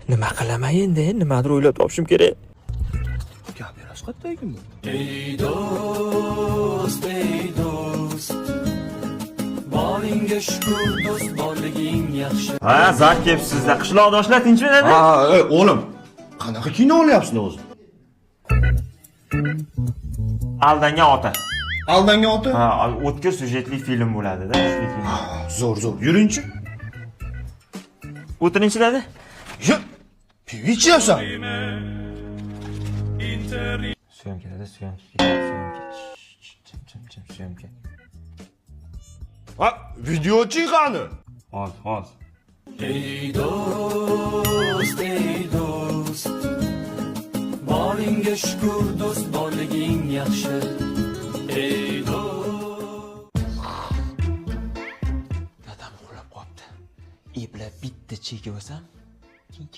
Nima qilaman endi? Nimadir o'ylab topishim kerak. Kamerasi qayerda ekan bu? Ey do'st, ey do'st, boringga shukur, do'st, borliging yaxshi. Ha, zar kelibsizlar. Qishloqdoshlar tinchmi, dada? Ha, ey, o'g'lim. Qanaqa kino olyapsan o'zi? Aldangan ota. Aldangan ota? Ha, o'tkir syujetli film bo'ladi-da. Zo'r, zo'r. Yuringchi. O'tiringchi, dada. Yo, pivo ichyapsan? Съёмка, dada, съёмка. Съёмка. Chim, chim, chim, съёмка. Ha, videochi qani? Hozir, hozir. Ey do'st, ey do'st, boringga shukur, do'st, borliging yaxshi. Ey do'st. Dadam uxlab qolibdi. Eplab bitta chekib olsam, keyin